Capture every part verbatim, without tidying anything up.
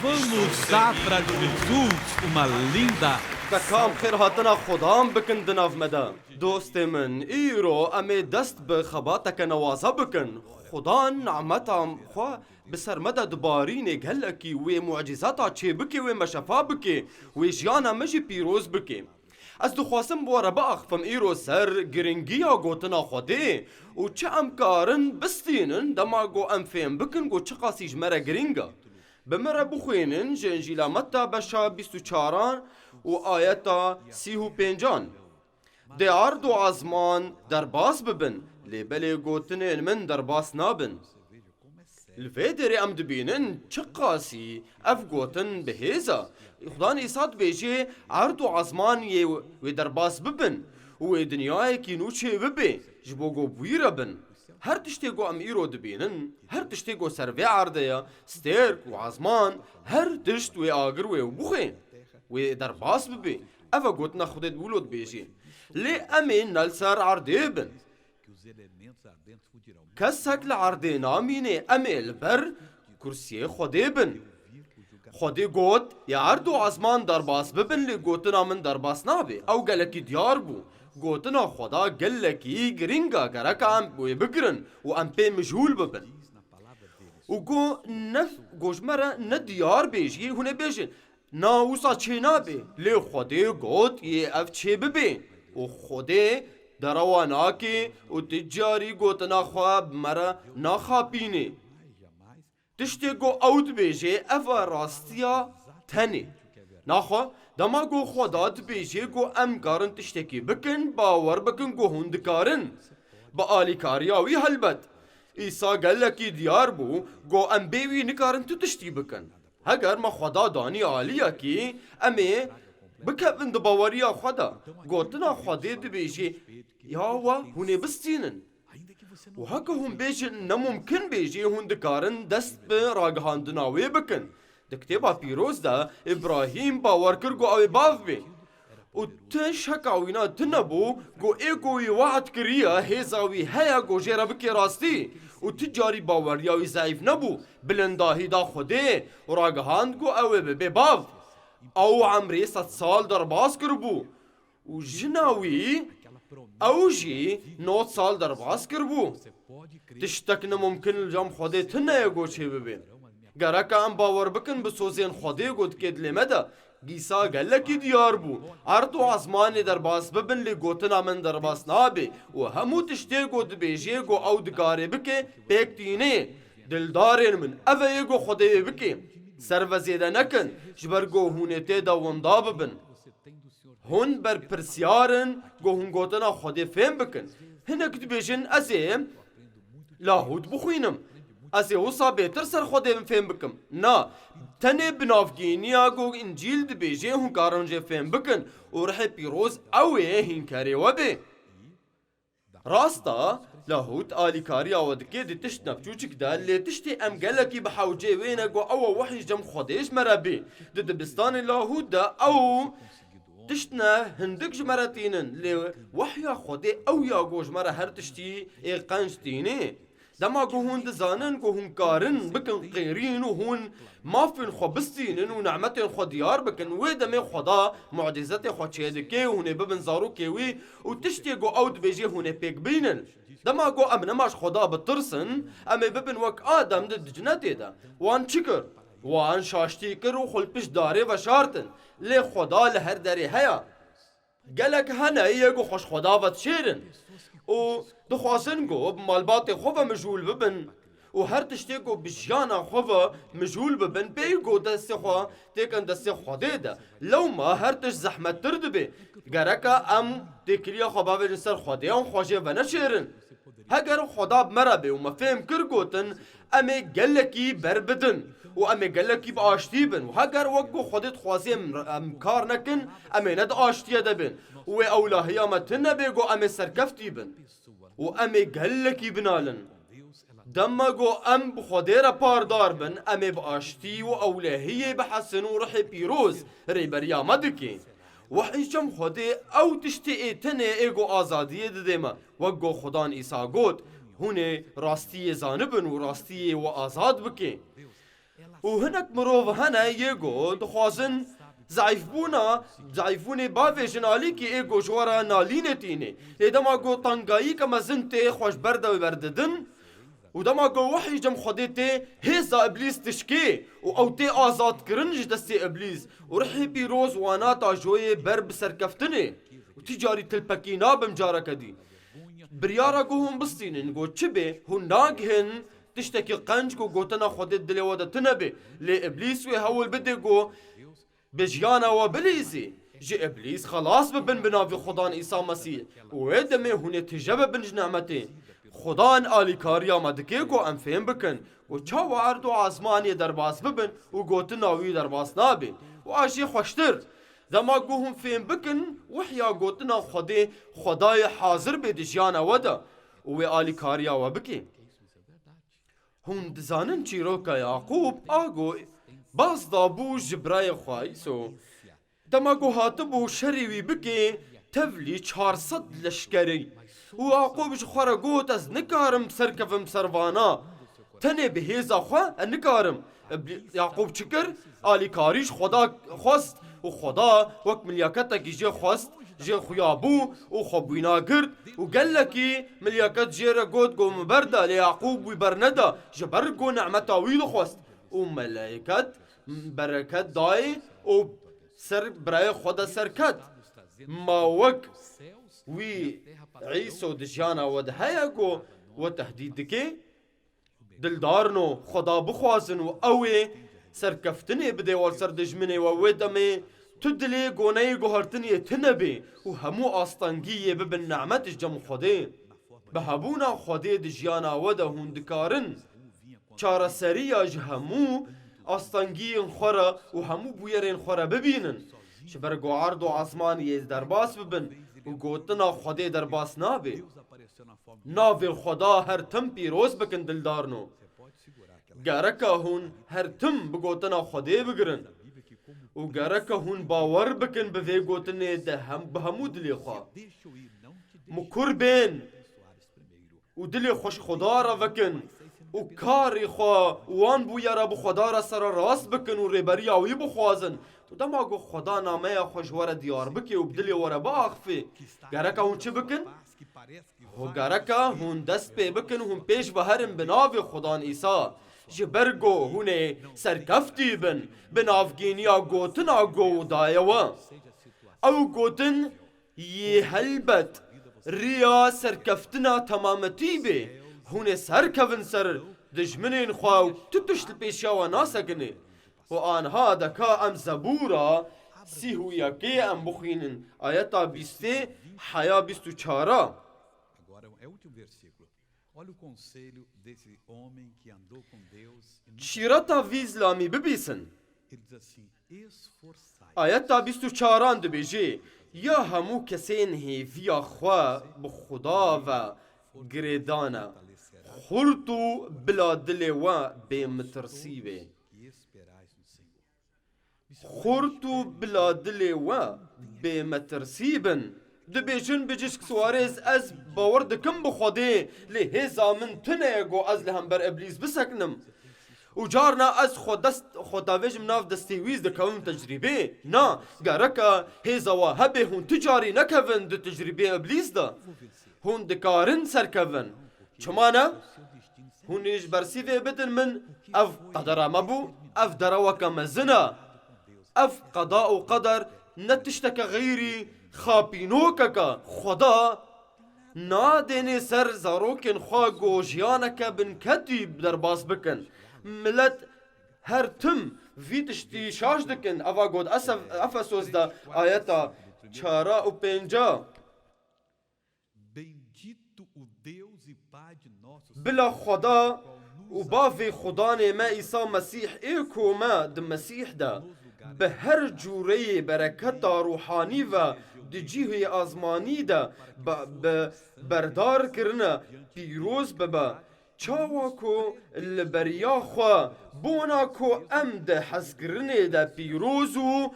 Vamos dar para Jesus uma linda. Te kam xêr hatina Xudan bikin di nav me de. Dostê min, îro em ê dest bi xebateke newaze bikin. Xudan nameta xwe bi ser me de dibarînê gelekî wê mucîzata çê bike, wê me şefa bike, wê jiyana me jî pîroz bike. Ez dixwazim bi we re biaxifim îro ser giringiya gotina Xwedê û çi em karin bistînin dema ku em fêm bikin ku çiqasî ji me re giring e. Bi me re bixwînin ji Încîla Metta beşa bîst û çaran û ayeta sî û pêncan. Dê erd û ezman derbas bibin, lê belê gotinên min derbas nabin. Li vê derê em dibînin çiqasî ev gotin bi hêz e. Xudan Îsa dibêje, erd û ezman yê wê derbas bibin û wê dinyayekî nû çê bibe, ji bo ku bi wî re bin. Her tiştê ku em îro dibînin, her tiştê ku ser vê erdê ye, stêrk û ezman, her tişt wê agir wê û bixwe, wê derbas bibe. Ev e gotina Xwedê wilo dibêje. Lê em ê ne li ser erdê bin. Kesek li erdê namîne, em ê li ber kursiyê Xwedê bin. Xwedê got, ya erd û ezman derbas bibin, lê gotina min derbas nabe. Ew gelekî diyar bû. Gotina Xweda gelekî giring e, gereka em wê bigirin û em pê mijûl bibin. Û got, ne, got ji me re ne diyar bêjî, hûn ê bêjin, na wisa çê nabe. Lê Xwedê got, yê ev çê bibe. Û Xwedê derewa nake û ti carî gotina xwe bi me re naxapîne. Tiştê ku ew dibêje, ev e rastiya tenê. Naxwe, dema ku Xweda dibêje ku em karin tiştekî bikin, bawer bikin ku hûn dikarin. Bi alîkariya wî helbet. Îsa gelekî diyar bû ku em bê wî nikarin tu tiştî bikin. Heger me Xweda danî aliyekî, em ê bikevin di baweriya xwe de. Gotina Xwedê dibêje, ya we hûn ê bistînin. Û heke hûn bêjin ne mumkin bê jî, hûn dikarin dest bi ragihandina wê bikin. Di Kitêba Pîroz de Îbrahîm bawer kir ku ew ê bav bê. Û ti şeka wîna tune bû ku ê ku wî we'd kiriye, hêza wî heye ku jê re bike rastî. Û ti carî baweriya wî zeîf nebû. Bilindahî da Xwedê û ragihand ku ew ê bibe bav. Ew emrê sed sal derbas kiribû. Û jina wî, ew jî nod sal derbas kiribû. Tiştek ne mumkin li cem Xwedê tune ye ku çê bibe. Gereka em bawer bikin bi sozên Xwedê ku dike dilê me de, Îsa gelekî diyar bû. Erd û ezmanê derbas bibin, lê gotina min derbas nabe. Û hemû tiştê ku dibêje ku ew dikare bike, pêk tîne. Dildarên min, ev e yê ku Xwedê wê bike. Serve zêde nekin, ji ber ku hûn ê tê de winda bibin. Hûn berpirsiyar in ku hûn gotina Xwedê fêm bikin. Hinek dibêjin, ez ê lahût bixwînim. Ez ê wisa bêtir ser Xwedê fêm bikim. Na, tenê bi navgîniya ku Încîl dibêje hûn karin jê fêm bikin û Rihê Pîroz ew ê hînkerê we bê. Rast e, lahût alîkariya we dike di tiştna piçûçik de, lê tiştê em gelekî bi hewcê wê ne ku ew e wehy ji cem Xwedê ji me re bê. Di dibistanê lahût de ew tiştne hindik ji me re tînin, lê wehya Xwedê ew ya ku ji me re her tiştî ê qenc tînê. Dema ku hûn dizanin ku hûn karin bikin qêrîn û hûn mafên xwe bistînin û nemetên xwe diyar bikin, wê demê Xweda mucîzetê xwe çêdike û hûn ê bibin zarokê wî û tiştê ku ew dibêje hûn ê pêk bînin. Dema ku em nema ji Xweda bitirsin, em ê bibin wek Adem di cennetê de. Wan çi kir? Wan şaştî kir û xwe li pişt darê veşartin. Lê Xweda li her derê heye. Gelek hene yê ku xwe ji Xweda ve dişêrin û dixwazin ku bi malbatê xwe ve mijûl bibin û her tiştê ku bi jiyana xwe ve mijûl bibin, pêyî ku destê xwe têkin destê Xwedê de. Lewma her tişt zehmettir dibe. Gereka em têkiliya xwe bavêjin ser Xwedê û xwe jê veneşêrin. Heger Xweda bi me re bê û me fêm kir gotin, em ê gelekî ber bidin û em ê gelekî bi aştî bin. Û heger wek ku Xwedê dixwazê em, em kar nekin, em ê ne di aştiyê de bin. Û wê ewlehiya me tune bê ku em ê serkeftî bin. Û em ê gelekî binalin. Dema ku em bi Xwedê re pardar bin, em ê bi aştî û ewlehiyê bihesin û Ruhê Pîroz rêberiya me dike. Wehî cem Xwedê ew tiştê ê tenê ê ku azadiyê didê me. Wek ku Xudan Îsa got, hûn ê rastiyê zanibin û rastiyê we azad bike. Û hinek mirov hene yê ku dixwazin zeîfbûna, zeîfbûnê bavêjin alîkî ê ku ji we re nalînê tînê. Lê dema ku tengayîke mezin tê xwe ji ber de berdidin, û dema ku wehî cem Xwedê tê, hêza Îblîs dişkê û ew tê azadkirin ji destê Îblîs û rihê pîroz wana ta joyê ber bi serkeftinê û tî carî tilpekî nabim careke dî. Biryara ku hûn bistînin, ku çi bê, hûn nagihin tiştekî qenc ku gotina Xwedê dilê we de tune bê. Lê Îblîs wê hewl bidê ku bi jiyana we bilîzî. Ji Îblîs xelas bibin bi navê Xudan Îsa Mesîh. Û wê demê hûn ê tije bibin ji nemetê. Xudan alîkariya me dike ku em fêm bikin ku çawa erd û azmanê derbas bibin û gotina wî derbas nabe. Û a jî xweştir. Dema ku hûn fêm bikin, wehya gotina Xwedê, Xwedayê hazir bê di jiyana we de û wê alîkariya we bike. Hûn dizanin çîroka Yaqûb a ku baz dabû ji birayê xwe Îso. Dema ku hatibû şerê wî bike, tevlî çar sed leşkerî. Û Yaqûb ji xwe re got, ez nikarim serkevim ser vana. Tenê bi hêza xwe ez nikarim. Yaqûb çi kir? Alîkarî ji Xweda xwest û Xweda wek milyaketekî jê xwest, jê xuya bû û xwe bûyna girt û gelekî milyaket jê re got, go min berda, lê Yaqûb wî berneda, ji ber ku nemeta wî dixwest. Û meleket bereket dayê û ser birayê xwe de serket. Ma wek wî Îso di jiyana we de heye ku we tehdîd dike? Dildarno, Xweda bixwazin û ew ê serkeftinê bidê we li ser dijminê we, wê demê tu dilê goneyê guhertinê tune bê û hemû astengî yê bibin nemet ji cem Xwedê. Bi hebûna Xwedê di jiyana we de hûn dikarin çareseriya ji hemû astengiyên xwe re û hemû bûyerên xwe re bibînin. Ji ber ku erd û ezman yê derbas bibin û gotina Xwedê derbas nabe. Navê Xweda her tim pîroz bikin dildarno. Gereke hûn her tim bi gotina Xwedê bigirin. Û gereke hûn bawer bikin bi vê gotinê de hem, bi hemû dilê xwe. Mikur bên û dilê xwe ji Xweda re vekin û karê xwe û wan bûyera bi Xweda re sererast bikin û rêberiya wî bixwazin. Û dema ku Xweda nameya xwe ji we re diyar bike û bi dilê we re biaxifê, gereke hûn çi bikin? Ho gereke hûn dest pê bikin, hûn pêş ve herin bi navê Xudan Îsa. Ji ber ku hûn ê serkeftî bin, bi navgîniya gotina ku daye we. Ew gotin yê helbet riya serkeftina temametî bê. Hûn ê serkevin ser dijminên xwe û tu tişt li pêşiya we nasekine. Û anha deka em Zebûra sîh û yekê em bixwînin, ayeta bîstê heya bîst û çara. Agora é o último versículo. Olha o conselho desse homem que andou com Deus e nunca Şîreta vî zilamî bibîsin. Ele diz assim: esforçai. Ayeta bîst û çaran dibêje, ya hemû kesên hêviya xwe bi Xuda ve girêdane, xurt û bila dilê we bêmitirsî be. Xurt û bila dilê we bêmetirsî bin. Dibêjin, Bijîşk Suarez, ez bawer dikim bi Xwedê, lê hêza min tune ye ku ez li hember Îblîs bisekinim. Û carna ez xwe dest, xwe davêjim nav destê wî, dikevim tecrîbê. Na, gereke hêza we hebe hûn tu carî nekevin di tecrîbê Îblîs de. Hûn dikarin serkevin. Çima ne? Hûn ê ji bersîvê bidin min, ev qedera me bû, ev dereweke mezin e. Ev qeda û qeder ne tişteke xeyrî xapînokeke Xweda nadênê ser zarokên xwe ku jiyaneke binketî derbas bikin. Milet her tim vî tiştî şaş dikin. Eva got Esef-, Efesos de ayeta çara û pênca. Bendito o Deus e Pai de nosso Bila Xweda û bavê Xudanê me Îsa Mesîh ê ku me di Mesîh de bi her cûreyê bereketa ruhanî ve di cihê azmanî de bi, bi berdar kirine pîroz bibe. Çawa ku li beriya xwe bona ku em di hezkirinê de pîroz û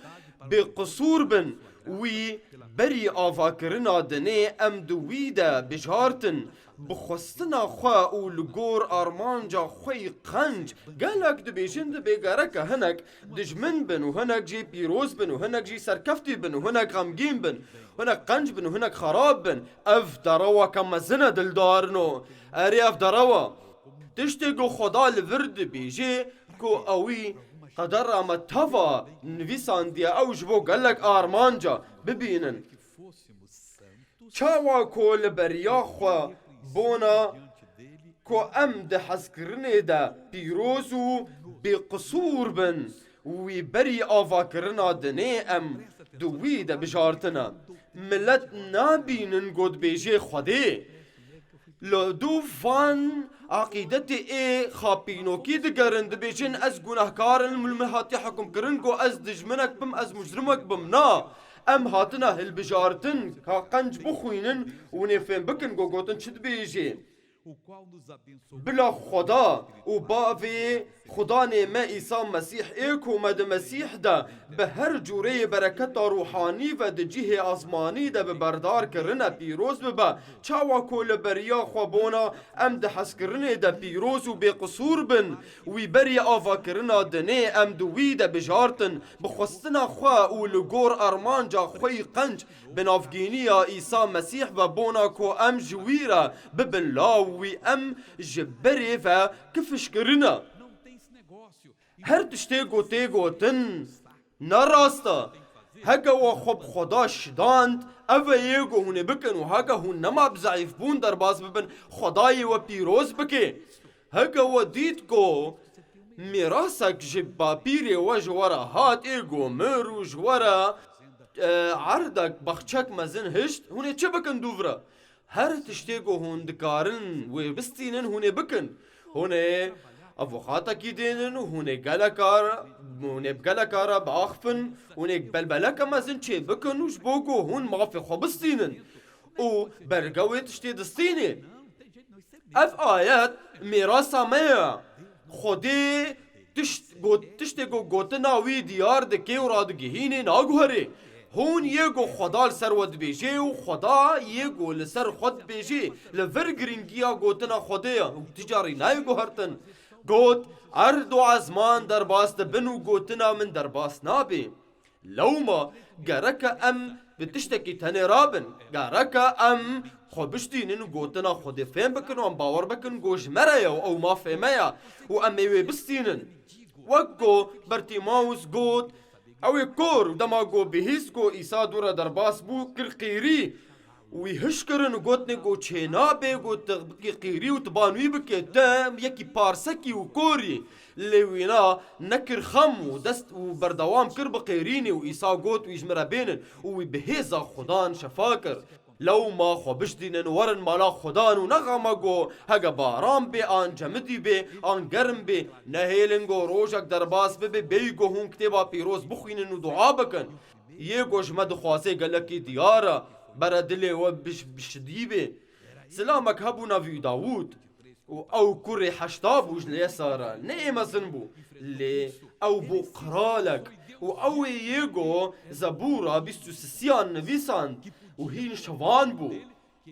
bêqisûr bin Wî berî avakirina dinê em di wî de bijartin, bi xwestina xwe û li gor armanca xwe yî qenc. Gelek dibêjin dibê gereke hinek dijmin bin û hinek jî pîroz bin û hinek jî serkeftî bin û hinek xemgîn bin, hinek qenc bin û hinek xerab bin. Ev dereweke mezin e dildarino. Erê ev derewa. Tiştê ku Xweda li vir dibêjê ku ewî qedera me teva nivîsandiye, ew ji bo gelek armanca bibînin. Çawa ku li beriya xwe bona ku em di hezkirinê de pîroz û bêqisûr bin, wî berî avakirina dinê em di wî de bijartine. Milet nabînin ku dibêjê Xwedê. Li dû van eqîdetê ê xapînokî digerin, dibêjin, ez gunehkar im, li min hatiye hukimkirin ku ez dijminek bim, ez mujrimek bim. Na, em hatine hilbijartin ka qenc bixwînin û nê fêm bikin ku gotin çi dibêjê. Bila Xweda û bavê Xudanê me Îsa Mesîh ê ku me di Mesîh de bi her cûreyê bereketa ruhanî ve di cihê azmanî de bi berdar kirine pîroz bibe. Çawa ku li beriya xwe bona em di hezkirinê de pîroz û bêqisûr bin, wî berî avakirina dinê em di wî de bijartin, bi xwestina xwe û li gor armanca xwe yî qenc bi navgîniya Îsa Mesîh ve bona ku em ji wî re bibin law, wî em ji berê ve kifş kirine. Her tiştê ku tê gotin, ne rast e. Heke we xwe bi Xweda şidand, ev e yê ku hûn ê bikin û heke hûn nema bi zeîfbûn derbas bibin, Xwedayê we pîroz bike. Heke we dît ku mîrasek ji bapîrê we ji we re hat, ê ku mir û ji we re, e, erdek, baxçek mezin hişt, hûn ê çi bikin dûv re? Her tiştê ku hûn dikarin wê bistînin, hûn ê bikin. Hûn ê avokatekî dênin û hûn ê geleka re, hûn ê bi geleka re biaxifin, hûn ê belbeleke mezin çê bikin û ji bo ku hûn mafê xwe bistînin û berge wê tiştê distînê. Ev ayet mîrasa me ye. Xwedê tişt, got, tiştê ku gotina wî diyar dike û radigihînê naguherê. Hûn yê ku Xweda li ser we dibêjê û Xweda yê ku li ser xwe dibêjê, li vir girîngiya gotina Xwedê ye û ti carî nayê guhertin. Got, erd û ezman derbas dibin û gotina min derbas nabe. Lewma gereke em bi tiştekî tenê rabin. Gereke em xwe biştînin û gotina Xwedê fêm bikin û em bawer bikin ku ji me re ye û ew mafê me ye û em ê wê bistînin. Wek ku Bertîmawus got, ew ê kor û dema ku bihîst ku Îsa dû re derbas bû, kir qîrî. Wî hiş kirin û gotinê ku çênabe ku tu bikî qîrî û tu ban wî bike, tu yekî parsekî û korî. Lê wîna nekir xem û dest û berdewam kir bi qêrînê û Îsa got, wî ji min re bênin û wî bi hêza Xudan şefa kir. Lewma xwe biştînin, werin mala Xudan û nexeme ku hege baran bê, an cemidî bê, an germ bê, nehêlin ku rojek derbas bibe, bêyî ku hûn kitêba pîroz bixwînin û dua bikin. Yê ku ji me dixwaze gelekî diyar e, bere dilê we biş-, bişidî bê. Zilamek hebû navî wî Dawûd û ew kurê heşta bû ji Lêsa re, ne ê mezin bû. Lê ew bû qiralek û ew ê yê ku Zebûra bîst û sisiyan nivîsand û hîn şevan bû.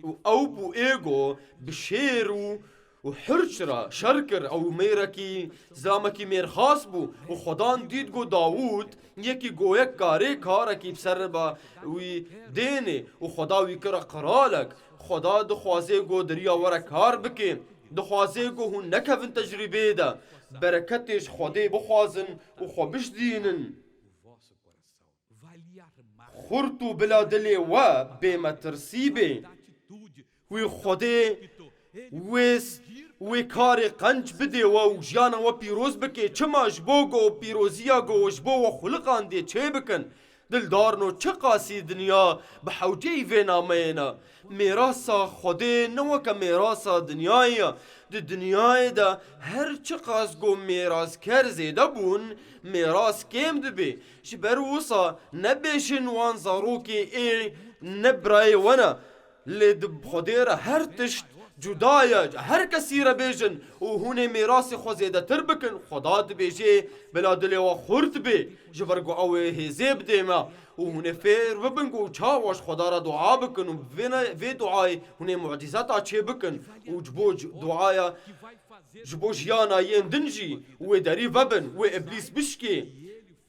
Û ew bû ê ku bi şêr û û hirç re şer kir. Ew mêrekî, zilamekî mêrxas bû û Xudan dît ku Dawûd yekî goyek karê karekî bi ser ba wî dênê û Xuda wî kire qiralek. Xuda dixwaze ku di riya we re kar bike. Dixwaze ku hûn nekevin tecrîbeyê de. Bereketê ji Xwedê bixwazin û xwe bişdînin. Xurt û bila dilê we bêmetirsî bê. Wî Xwedê wê s-, wê karê qenc bidê we û jiyana we pîroz bike. Çima? Ji bo ku pîroziya ku ji bo we xuliqandiye çê bikin. Dildarno, çiqasî dinya bi hewceyî vê nameyê ne. Mêrasa Xwedê ne weke mêrasa dinyayê ye. Di dinyayê de her çiqas ku mêrasker zêde bûn, mêras kêm dibe. Ji ber wisa nebêjin wan zarokê ê ne birayê we ne. Lê di Xwedê re her tişt cuda ye. Ji her kesî re bêjin û hûn ê mêrasê xwe zêdetir bikin. Xweda dibêje, bila dilê we xurt bê, ji ber ku ew ê hêzê bidê me. Û hûn ê fêr bibin ku çawa ji Xweda re dua bikin û bi vê ne-, vê duayê hûn ê mucîzeta çê bikin. Û ji bo c-, duaya, ji bo jiyana yên din jî wê derî vebin, wê îblîs bişkê.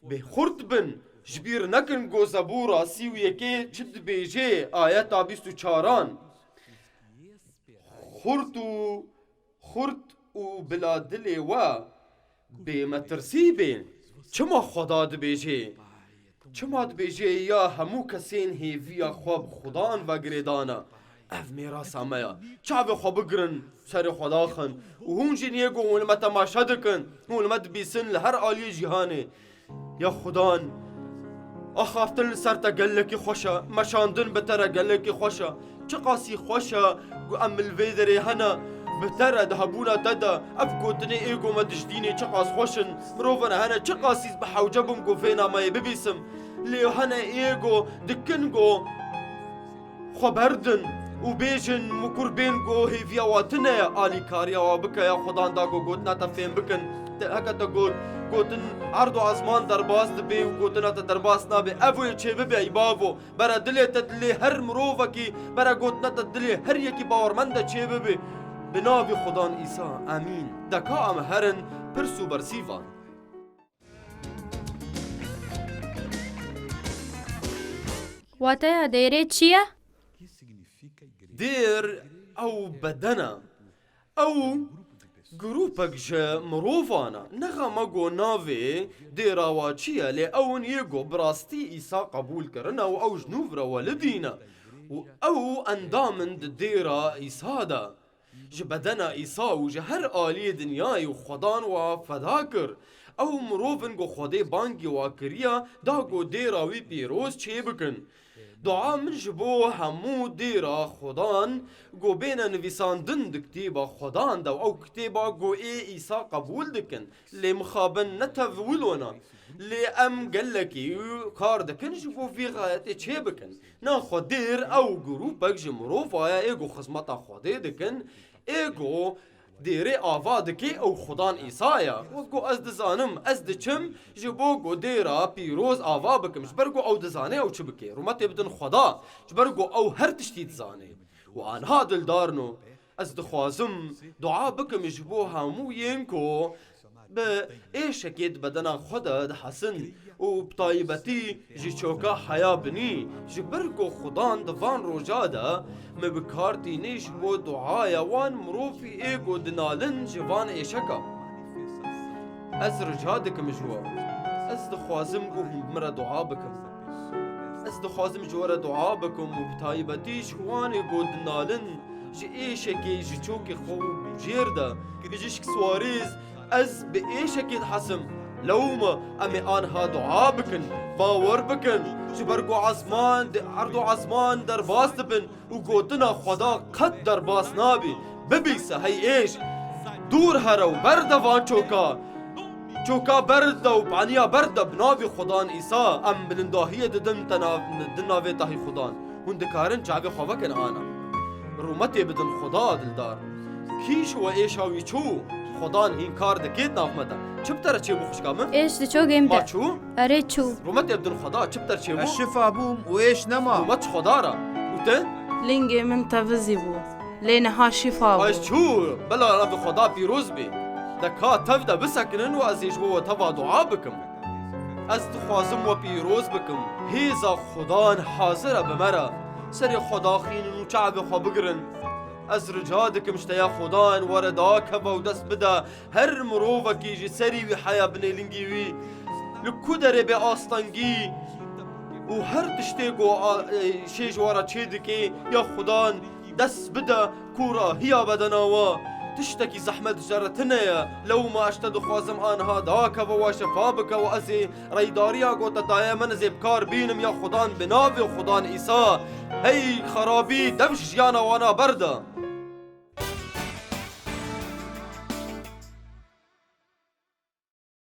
Bê xurt bin, ji bîr nekin ku Zebûra sî û yekê çi dibêje, ayeta bîst û çaran. Xurt û, xurt û bila dilê we bê metirsî bê. Çima Xweda dibêje? Çima dibêje ya hemû kesên hêviya xwe bi Xudan ve girêdana? Ev mêrasa me ya. Çavê xwe bigirin, serê xwe daxin. Û hûn jî niyê ku hûn li me temaşe dikin, hûn li me dibîsin li her aliyê cîhanê. Ya Xudan, axaftin li ser te gelekî xweş e, meşandin bi te re gelekî xweş e. Çiqasî xweş e ku em li vê derê hene, bi te re di hebûna te de. Ev gotinê ê ku me diştînê çiqas xweş in. Mirovên hene çiqasî bi hewce bûm ku vê nameyê bibîsim. Lê hene ê ku dikin ku xwe berdin û bêjin, min kurbên ku hêviya we tune ye, alîkariya we bike ya Xudan da ku gotina te fêm bikin. Te, heke te got, gotin erd û ezman derbas dibe û gotina te derbas nabe. Ev ê çê bibe, ey bavo. Bere dilê te, dilê her mirovekî, bere gotina te dilê her yekî bawermend de çê bibe. Bi navê Xudan Îsa. Emîn. Deka em herin pirs û bersîvan. Wateya dêrê çi ye? Dêr ew beden e. Ew grûpek ji mirovan e. Nexeme ku navê dêra wa çi ye, lê ew in yê ku bi rastî Îsa qebûl kirine û ew ji nû re welidî ne. Û ew endam in di dêra Îsa de. Ji bedena Îsa û ji her aliyê dinyayê û Xwedan wa feda kir. Ew mirov in ku Xwedê bangî wa kiriye, da ku dêra wî pîroz çêbikin. Dua min ji bo hemû dêra Xwedan ku bêne nivîsandin di kitêba Xwedan de û ew kitêba ku ê Îsa qebûl dikin, lê mixabin ne tev wilo ne. Lê em gelekî kar dikin ji bo vî xayetê çêbikin. Naxwe dêr ew grûpek ji mirova ye ê ku xizmeta Xwedê dikin, ê ku dêrê ava dike ew Xudan Îsa ye. Wek ku ez dizanim, ez diçim ji bo ku dêra pîroz ava bikim, ji ber ku ew dizane ew çi bike. Rûmetê bidin Xweda, ji ber ku ew her tiştî dizane. Û anha dildarno, ez dixwazim dua bikim ji bo hemû yên ku bi êşekê di bedena xwe de dihesin û bi taybetî ji çoka heya binî, ji ber ku Xudan di van roja de me bi kar tînê ji bo duaya wan mirovî ê ku dinalin ji van êşeka. Ez rica dikim ji we. Ez dixwazim ku hûn bi min re dua bikin. Ez dixwazim ji we re dua bikim û bi taybetî ji wan ê ku dinalin ji êşekê ji çokê xwe û jêr de, ji şik swarîz, ez bi êşekê dihesim. Lewma em ê anha dua bikin, bawer bikin, ji ber ku ezman, erd û ezman derbas dibin û gotina Xweda qet derbas nabe. Bibîse hey êş, dûr here û berde van çoka. Çoka berde û paniya berde bi navê Xwedan Îsa, em bilindahiyê didin te nav, di navê tahî Xudan. Hûn dikarin çavê xwe vekin ana. Rûmetê bidin Xweda dildar. Kî ji we êşa wî çû? Xwedan hîn kar dike di nav me de. Çi bi te re çêbû xwişka min? Êş diço gêm de. Ma çû? Erê çû. Rûmetê bidin Xweda, çi bi te re çêbû? Ez şifa bûm û êş nema. Rûmet ji Xweda re. Û te? Lingê min tevizî bû. Lê niha şîfa bû. Ez çû, bela navê Xweda pîroz bê. De ka tev de bisekinin û ez ê ji bo we teva dua bikim. Ez dixwazim we pîroz bikim. Hêza Xudan hazir e bi me re. Serê xwe daxînin û çavê xwe bigirin. Ez rica dikim ji te ya Xudan were dakeve û dest bide her mirovekî ji serî wî heya binê lingî wî. Li ku derê bê astengî û her tiştê ku a, e, şê ji we re çê dike, ya Xudan, dest bide kûrahiya bedena we. Tiştekî zehmet ji re tune ye. Lewma ez te dixwazim anha dakeve we şifa bike û ez ê reydariya ku te daye min ez ê bi kar bînim ya Xudan bi navê Xudan Îsa. Hey xerabî, dev ji jiyana wana berde.